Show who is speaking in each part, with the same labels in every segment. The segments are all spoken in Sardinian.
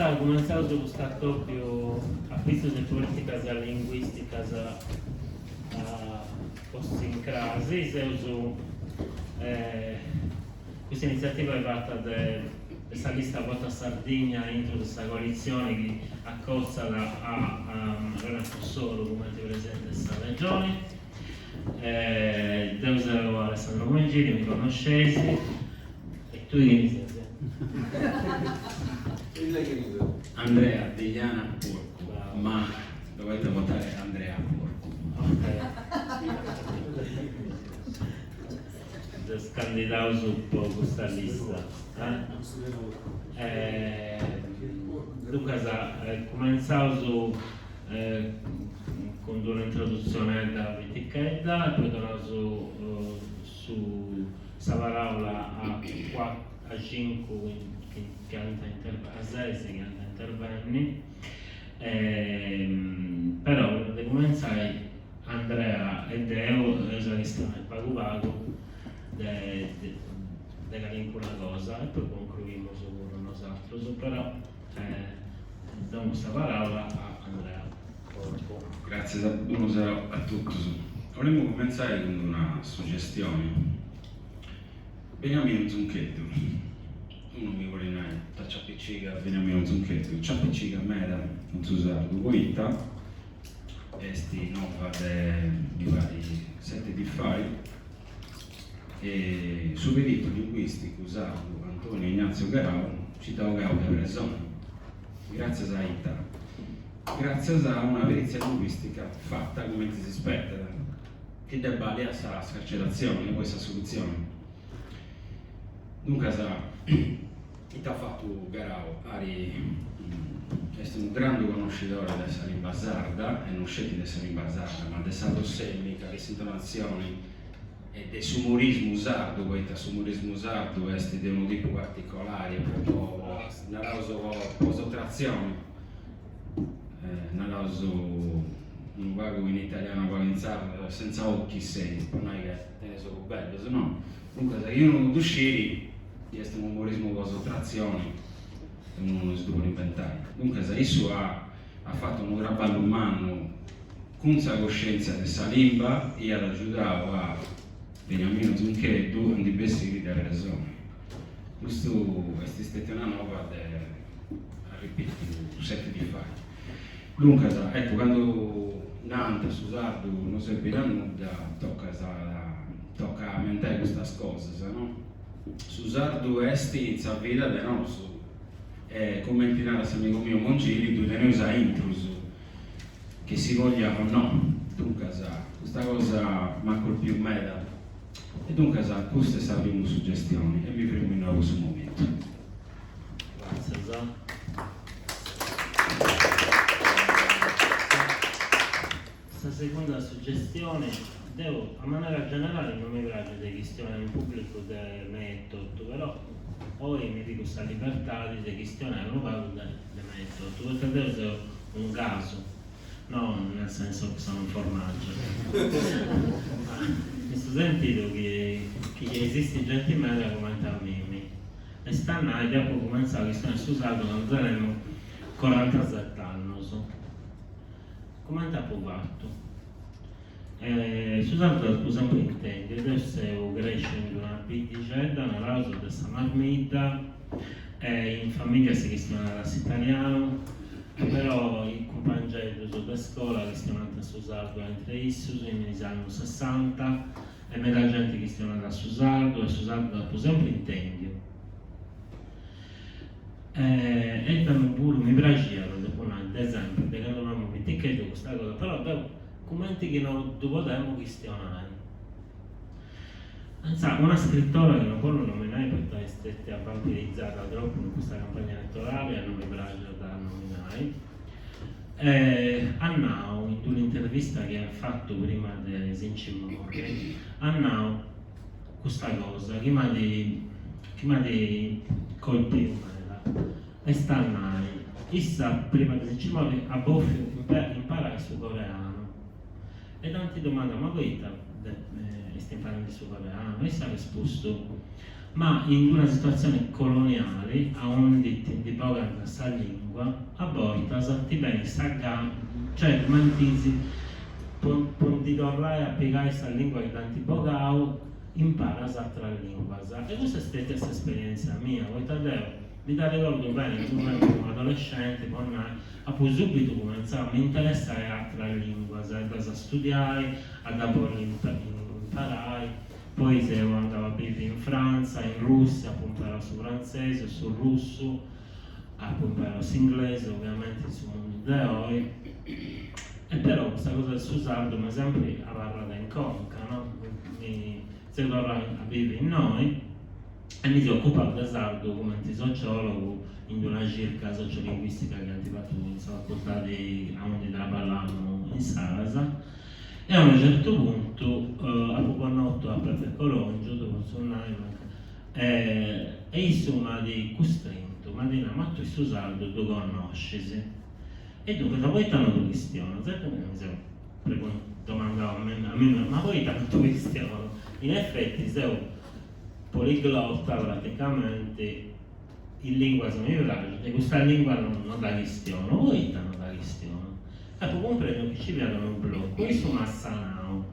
Speaker 1: Cumentzaus custu atobiu a pitzus de polìticas linguìsticas po s'incrasi. Seus custa initziativa est fata de sa lista Vota Sardigna intru de sa coalitzioni chi acotzat a Renato Soru cumenti presidenti de sa Regioni. Deu seu Alessandro Mongili, mi connosceis. E tui chini ses?
Speaker 2: Andrea Deiana Porcu, ma dovete votare Andrea Porcu.
Speaker 1: Ok. Seus candidaus po custa lista. Duncas cumentzaus cun d'una introdutzionedda pitichedda e poi donaus su sa paraula a a cincu chi ant a a ses chi ant a intervenni, però prima de cumentzai Andrea e deu eus a chistionai pagu pagu de de calincuna cosa e poi concluimus puru nosatrus, però domu sa paraula a Andrea Porcu.
Speaker 2: Gràtzias, bonu sero a totus. Bolemu cumentzai cun una sugestioni. Beniaminu Zuncheddu. Unu mi podit nai, ita nci apicigat Beniaminu Zuncheddu? Nci apicigat meda cun su sardu, poita est nova de, mi parit, seti dis fait, e su peritu linguisticu sardu Antonio Ignazio Garau nci dd'at bogau de presoni, gràtzias a ita? Gràtzias a una perìtzia linguìstica fata cumenti si spetat, chi dd'est bàlia sa scarceratzioni e poi s'assolutzioni. Duncas, ita at fatu Garau? Ari est unu grandu connoscidori de sa limba sarda, e non sceti de sa limba sarda, ma de sa prossemica, de s'intonatzioni e de s'umorismu sardu, poita s'umorismu sardu est de unu tipu particolari e po, naraus, po sotratzioni Naraus unu pagu in italianu unu pagu in sardu, senza occhi sei, po nai ca tenis ogus bellus, no? Duncas chi unu ddu sciri chi est unu umorismu po sotratzioni, unu non si ddu podit inventai. Duncas issu at fatu unu traballu mannu cun sa coscientzia de sa limba e at agiudau a Beniaminu Zuncheddu a ndi bessiri de presoni. Custu est stetia una nova de, arrepitiu, seti dis fait. Duncas, eccu, candu nant su sardu no serbit a nudda, tocat tocat a ammentai custas cosas, no? Su sardu est in sa vida de nosu e cumenti narat s'amigu miu Mongili ddu teneus a intrus, che si voglia o no. Duncas, custa cosa m'at colpiu meda E duncas custa est sa primu sugestioni e mi frimu innoi po su momentu.
Speaker 1: Gràtzias. Sa segunda sugestioni, deu a manera generali non mi praxit de chistionai in pubblicu de mei etotu, però oi mi pigu sa libertadi de chistionai unu pagu de mei etotu, poita deu seu unu casu No nel senso che sono un formaggio, ma in su sentidu chi chi esistit genti meda cumenti a mimi. Est a nai chi apu cumentzau a chistionai su sardu candu tenemu corantaset'annus. Cumenti apu fatu? Su sardu dd'apu sempri intendiu, deu seu cresciu in una biddixedda, naraus, de sa Marmidda, e in familia si chistionat s'italianu, però is cumpangeddus de scola chistionant su sardu intre issus in is annus sessanta e meda genti chistionat su sardu e su sardu dd'apu sempri intendiu. E ita puru mi praxiat, depu nai, de sempri, de candu femu piticheddu custa cosa, però deu cumenti chi no ddu podemu chistionai. Intzà, una scritora chi no bollu nominai poita est stetia vampirizada tropu in custa campagna eletorali e no mi praxit a nominai, at nau in d'una intervista chi at fatu prima de si nci morri, at nau custa cosa chi m'at chi m'at colpiu meda, est a nai, issa prima de si nci morri at bofiu imparai su coreanu E dd'ant domandau, ma poita est imparendi su coreanu? E issa at rispustu. Ma in una situatzioni coloniali, aundi ti ndi bogant sa lingua, a bortas ti benit sa gana, cioè cumenti si po po ndi torrai a pigai sa lingua chi t'ant bogau, imparas atras linguas. E custa est stetia s'esperientzia mia, poita deu mi dd'arregordu beni, candu femu adolescenti, po nai, apu subitu cumentzau a m'interessai a atras linguas, a ddas studiai, a ddas bolli imparai, Poi seu andau a bivi in Frantza, in Russia, apu imparau su frantzesu, su russu, apu imparau s'inglesu, oviamenti in su mundu de oi, e però custa cosa de su sardu m'est sempri abarrada in conca, no? Mi seu torrau a bivi innoi e mi seu ocupau de sardu cumenti sociologu in d'una circa sociolinguistica chi ant fatu in sa facultadi aundi traballamu insaras E a unu certu puntu apu connotu a Pepe Corongiu, ddu potzu nai, e issu m'at custrintu, m'at nau, ma tui su sardu ddu connoscis? E duncas poita no ddu chistionas? E duncas mi seu domandau a mimi, ma poita no ddu chistionu? In effetti seu poliglota praticamenti, is linguas mi praxint e custa lingua no dda chistionu, poita no dda chistionu? Apu cumprendiu chi nci fiat unu blocu, issu m'at sanau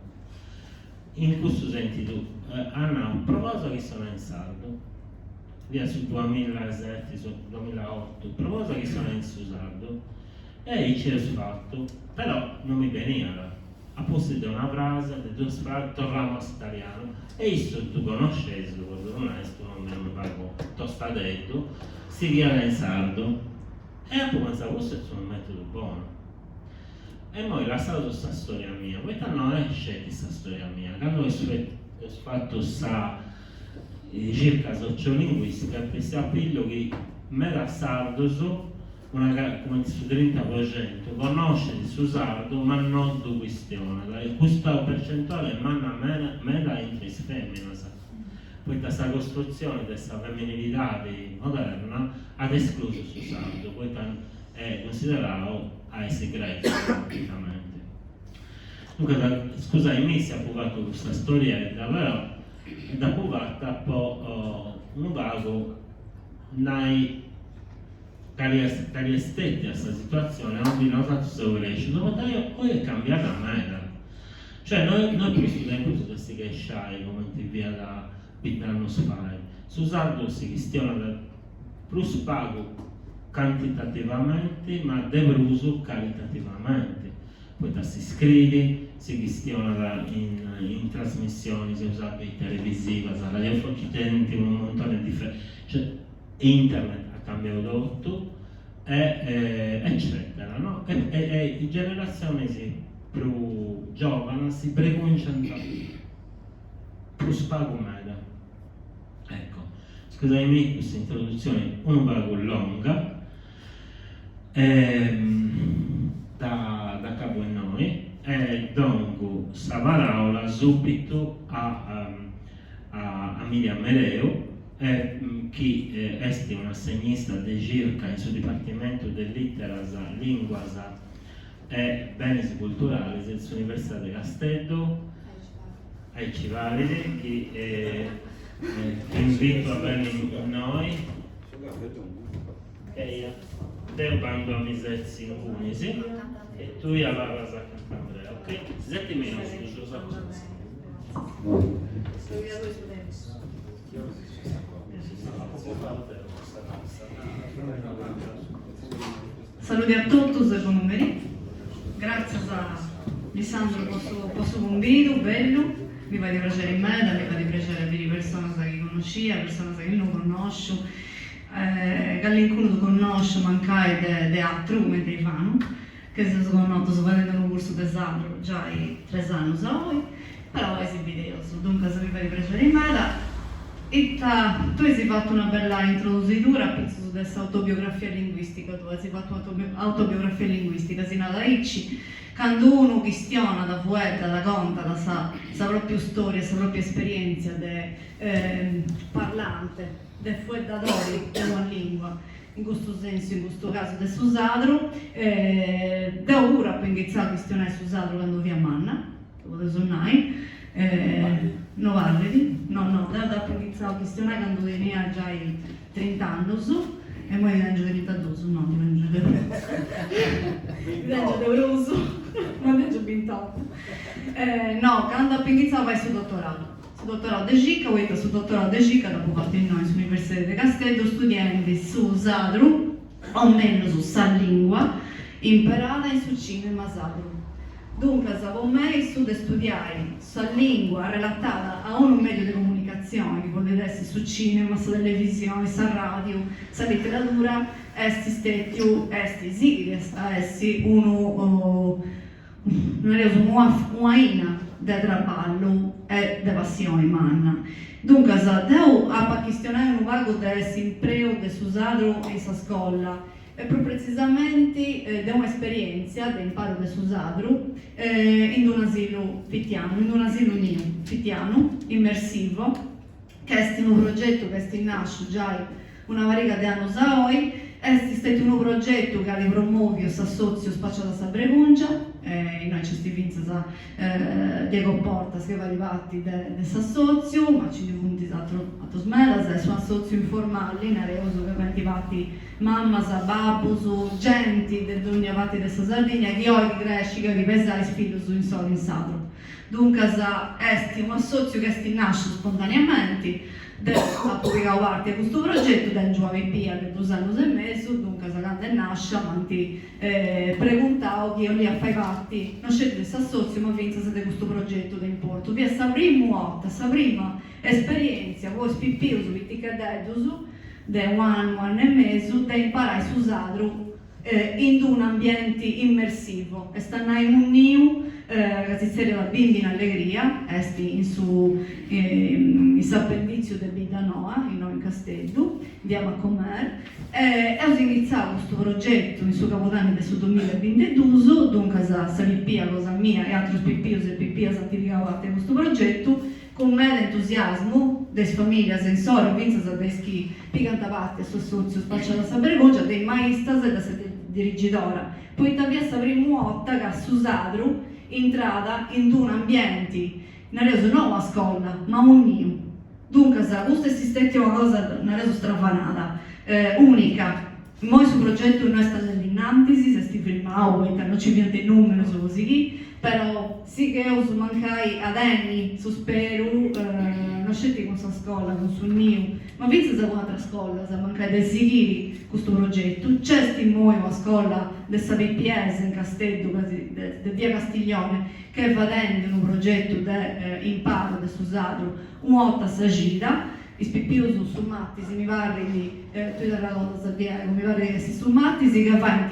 Speaker 1: in custu sentidu, at nau, provaus a chistionai in sardu, fiat su duamillaeseti, su duamillaotu, provaus a chistionai in su sardu, e aici eus fatu, però non mi beniat, a pustis de una frase, de duas frases, torramu a s'italianu, e issu ddu connosceis, ddu potzu nai, est un'omini unu pagu tostadeddu, sighiat in sardu E apu pentzau, custu est unu metodu bonu. E immoi lassaus sa storia mia, poita no est sceti sa storia mia, candu eus fatu sa circa sociolinguistica est bessiu a pillu chi medas sardus, una cumenti su trinta po centu, connoscint su sardu ma no ddu chistionat e custa percentuali est manna meda intre is feminas. poita sa costrutzioni de sa feminilidadi moderna at esclusu su sardu, poita est cunsiderau a essi grezu automaticamenti. Duncas, scusaimì si apu fatu custa storiedda, però dd'apu fata po unu pagu nai cali est cali est stetia sa situatzioni aundi nosatrus seus crescius, poita oi est cambiada meda Cioè no no est prus su tempus de si chesciai cumenti fiat bint'annus fait, su sardu si chistionat prus pagu cantitativamenti ma de prus calitativamenti, poita si scriit, si chistionat in in trasmissionis eus a biri televisivas, radiofonias, chi tenint unu muntoni diferenti, cioè internet at cambiau totu e eccetera no e e is generatzionis prus giovanas si bregungiant prus pagu meda. Ecco, scusaimì custa introduzioni unu pagu longa, dda acabu innoi e dongu sa paraula subitu a a Miriam Mereu chi est un'assegnista de circa in su Dipartimentu de Lìteras, Lìnguas e Benis Culturalis de s'Universidadi de Casteddu, aici parit, chi t'invitu a benni innoi. Eia, deu bandu a mi setzi ingunis e tui abarras acanta a Andrea, ok? Seti minutus sa
Speaker 3: Saludi a totus e bonu merì. Gràtzias a Lisandru po su po su cumbidu bellu, mi fait prexeri meda, mi fait prexeri a biri personas chi connoscia, personas chi no connòsciu, calincunu ddu connòsciu mancai de de atru, cumenti a Ivanu, chi seus connotus fadendi unu cursu de sardu giai tres annus a oi, però oi si bideus, duncas mi fait prexeri meda. Ita, tui as fatu una bella introdusidura apitzus de s'autobiografia linguistica tua, as fatu un'autobiografia linguistica, si narat aici, candu unu chistionat, fueddat, contat sa sa propriu storia, sa propriu esperientzia de parlante, de fueddadori de una lingua, in custu sensu, in custu casu de su sadru, deu puru apu inghitzau a chistionai su sadru candu fia manna, ddu podeus nai. No parrit? No, no, deu dd'apu inghitzau a chistionai candu tenia giai trint'annus e imoi ndi tengiu trintadus, no ndi tengiu de prus, ndi tengiu de prus, ma ndi tengiu bintotu. No, candu apu inghitzau a fai su dotorau, su dotorau de circa, poita su dotorau de circa dd'apu fatu innoi in s'Universidadi de Casteddu studiendi su sadru, o mellus sa lingua imperada in su cinema sadru. Duncas, po mei su de studiai sa lingua arrelatada a unu mediu de comunicatzioni, chi podit essi su cinema, sa televisioni, sa radiu, sa literadura, est stetiu, est, sighit a essi unu, nareus, un'aina de traballu e de passioni manna. Duncas, deu apu a chistionai unu pagu de s'impreu de su sadru in sa scola e prus pretzisamenti de un'esperièntzia de imparu de su sadru in un'asilu fitianu, in un'asilu niu fitianu, immersivo, ca est unu progetu ca est nàsciu giai una pariga de annus a oi, est stetiu unu progetu ca at promòviu s'assòtziu Spaciada sa Bregùngia, innoi nc'est fintzas Diego Portas chi fait parti de s'assòtziu, ma nci ndi funt atrus medas, est un'assòtziu informali, nareus, ca faint parti Mammas, babbus, genti de dònnia parti de sa Sardigna chi 'olit cresci, chi 'olit pesai is fillus insoru in sadru. Duncas est unu assòtziu chi est nàsciu spontaneamenti, deu apu pigau parti a custu progetu, tèngiu una pipia de dus annus e mesu, duncas candu est nàscia m'ant preguntau chi 'olia fai parti no sceti de s'assòtziu ma fintzas de custu progetu de importu. Fiat sa primu 'orta, sa prima esperièntzia po is pipius pitichededdus de u' annu, annu e mesu, de imparai su sadru in d'unu ambienti immersivo, est a nai unu niu ca si tzerriat Bimbi in Allegria, est in su in s'apenditziu de Biddanoa, innoi in Casteddu, via Macomer, e eus inghitzau custu progetu in su cabudanni de su dumilla e bintidus, duncas sa pipia cosa mia e atrus pipius e pipias ant pigau parti a custu progetu, Cun meda entusiasmu de is famìlias insoru e fintzas de is chi pigant parti a s'assòtziu Spaciada sa Bregùngia, de is maistas e de sa dirigidora, poita fiat sa primu 'orta ca su sadru intrat in d'unu ambienti, nareus, no una scola, ma unu niu. Duncas custa est stètia una cosa, nareus, stravanada, ùnica. Immoi su progetu no est andendi innantis, s'est firmau poita no nci fiant is numerus po sighì, però sigheus mancai a tenni su speru, no sceti cun sa scola, cun su niu, ma fintzas cun atras scolas, mancai de sighiri custu progetu. Nc'est immoi una scola de sa PPS in Casteddu, de via Castiglione, chi est fadendi unu progetu de imparu de su sadru una 'orta a sa cida, Is pipius su martis mi parrit, tui t'arregordas Diegu, mi parrit chi est su martis ca faint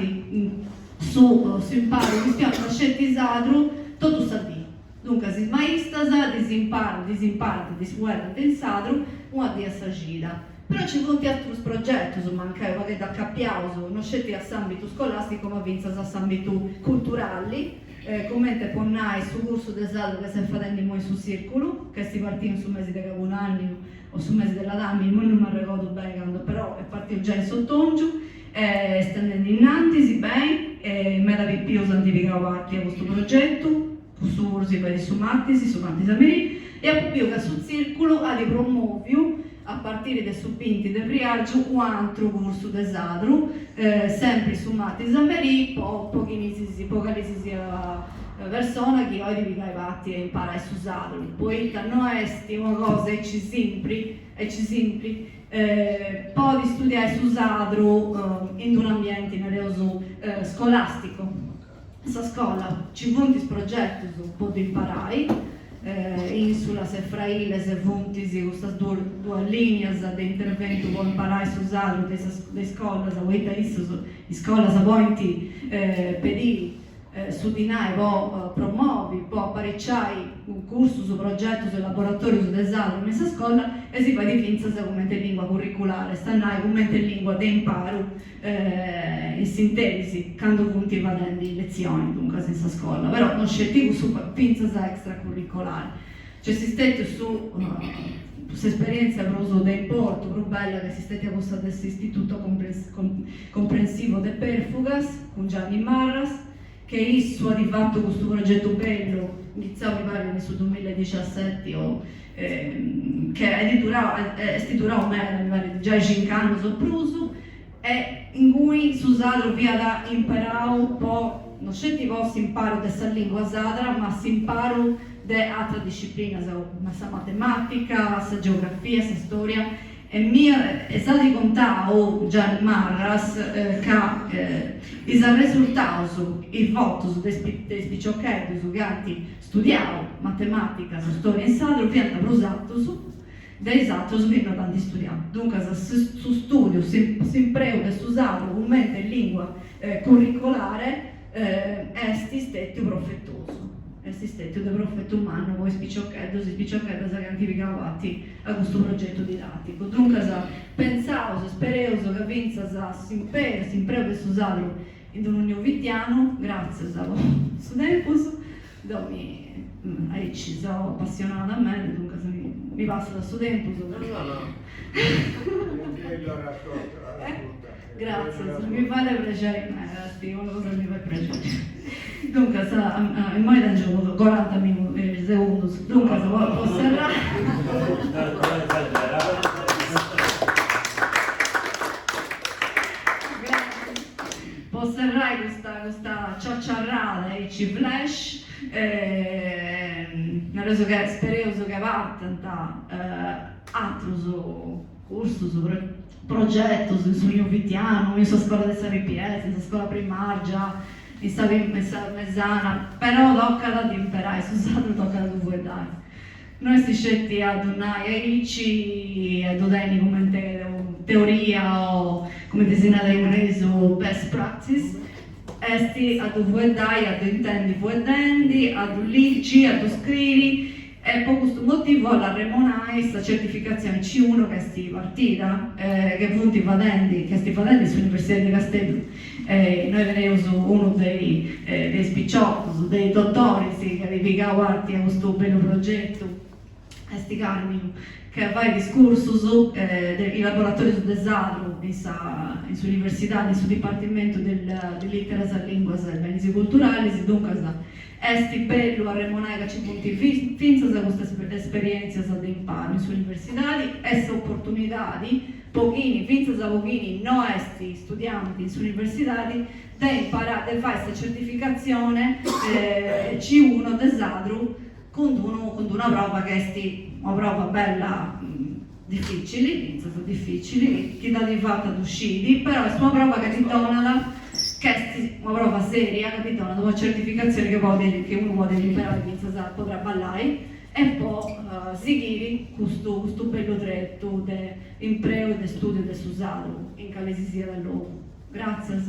Speaker 3: su s'imparu, chistionant sceti sadru totu sa dì. Duncas is maistas ddis imparant, ddis imparant, ddis fueddant in sadru una dì a sa cida. Però nci funt atrus progetus, mancai u' pagheddu acapiaus, no sceti a s'ambitu scolasticu ma fintzas a s'ambitu culturali, Comente po nai su cursu de sardu ca s'est fadendi immoi in su Tzìrculu, ca est partiu in su mesi de cabudanni o su mesi de ladàmini, immoi non m'arregodu beni candu, però est partiu giai in s'otòngiu e est andendi innantis beni e meda pipius ant pigau parti a custu progetu, custu cursu si fait su martis, su martis a merì, e apu biu ca su Tzìrculu at promòviu a partiri de su binti de friàrgiu u' antru cursu de sadru, sempri su martis a merì, po po chini si po cali si siat persona chi 'olit pigai parti e imparai su sadru, poita no est una cosa aici simpri, aici simpri, podi studiai su sadru in d'unu ambienti, nareus, scolasticu. In sa scola nci funt is progetus po ddu imparai, Insulas e Frailes funt custas duas lìnias de interventu po imparai su sardu de is scolas, poita issus, is scolas podint pediri su dinai po promovi, po apariciai cursus, progetus e laboratorius de sardu in sa scola e si fait fintzas cumenti lingua curriculare, est a nai cumenti lingua de imparu in s'interis candu funt fadendi letzioni duncas in sa scola, però no sceti cussu fintzas extracurricolari. Nc'est stetiu su s'esperientzia prus de importu, prus bella ca est stetia cussa de s'Istituto Comprensivo de Perfugas cun Gianni Marras. Che issu at fatu custu progetu bellu, inghitzau mi parit in su dumilla e diciaseti o che at durau, est durau meda, mi parit giai cinc'annus o prus, e inguni su sadru fiat imperau po, no sceti po s'imparu de sa lingua sadra, ma s'imparu de atras disciplinas, sa matematica, sa geografia, sa storia E mi s'at contau Gianni Marras ca is arresurtaus, is votus de is piciocheddus chi ant studiau matematica o storia in sadru fiant prus artus de is atrus chi no dd'ant studiau. Duncas su studiu, s'impreu de su sadru cumenti lingua curricolare est stetiu profetosu, est stetiu de profetu mannu po is piciocheddus e is piciocheddas chi ant pigau parti a custu progetu didaticu. Duncas pentzaus e spereus ca fintzas s'imperu, s'impreu de su sardu in unu niu fitianu, gràtzias po su tempus, deu mi aici seu apassionada meda, duncas mi passat su tempus.
Speaker 4: No no no.
Speaker 3: Gràtzias, mi fait prexeri meda, est una cosa chi mi fait prexeri. Duncas, immoi tengiu coranta segundus, duncas po serrai. Po serrai custa custa ciaciarrada aici flash, nareus ca spereus ca partant atrus cursus, progetus in su niu fitianu, in sa scola de sa RPS, in sa scola primàrgia, in sa mesana, però tocat a dd'imperai, su sardu tocat a ddu fueddai. No est sceti a ddu nai aici, a ddu tenni cumenti teoria o cumenti si narat in ingresu best practice, est a ddu fueddai, a ddu intendi fueddendi, a ddu ligi, a ddu scriri E po custu motivu 'ollu arremonai sa certificatzioni C1 ca est partida, che funt fadendi, chi est fadendi s'Universidadi de Casteddu. Innoi teneus unu de de is piciotus, de is dotoris chi at pigau parti a custu bellu progetu, est Carminu, ca fait is cursus de is laboratorius de sardu in sa in s'universidadi, in su dipartimentu de literas, linguas e benis culturalis, duncas Est bellu arremonai ca ci funt fintzas custas esperièntzias de imparu in s'universidadi e s'oportunidadi po chini, fintzas po chini no est studianti in s'universidadi, de imparai, de fai sa certificatzione C1 de sadru cun d'unu cun d'una prova ca est una prova bella dificili, fintzas dificili, chi dd'at fata ddu scit, però est una prova ca ti donat, ca est una prova seria, ca ti donat una certificatzioni chi podit, chi unu podit imperai fintzas po traballai e po sighiri custu custu bellu tretu de impreu e de studiu de su sardu in cali si siat logu. Gratzias.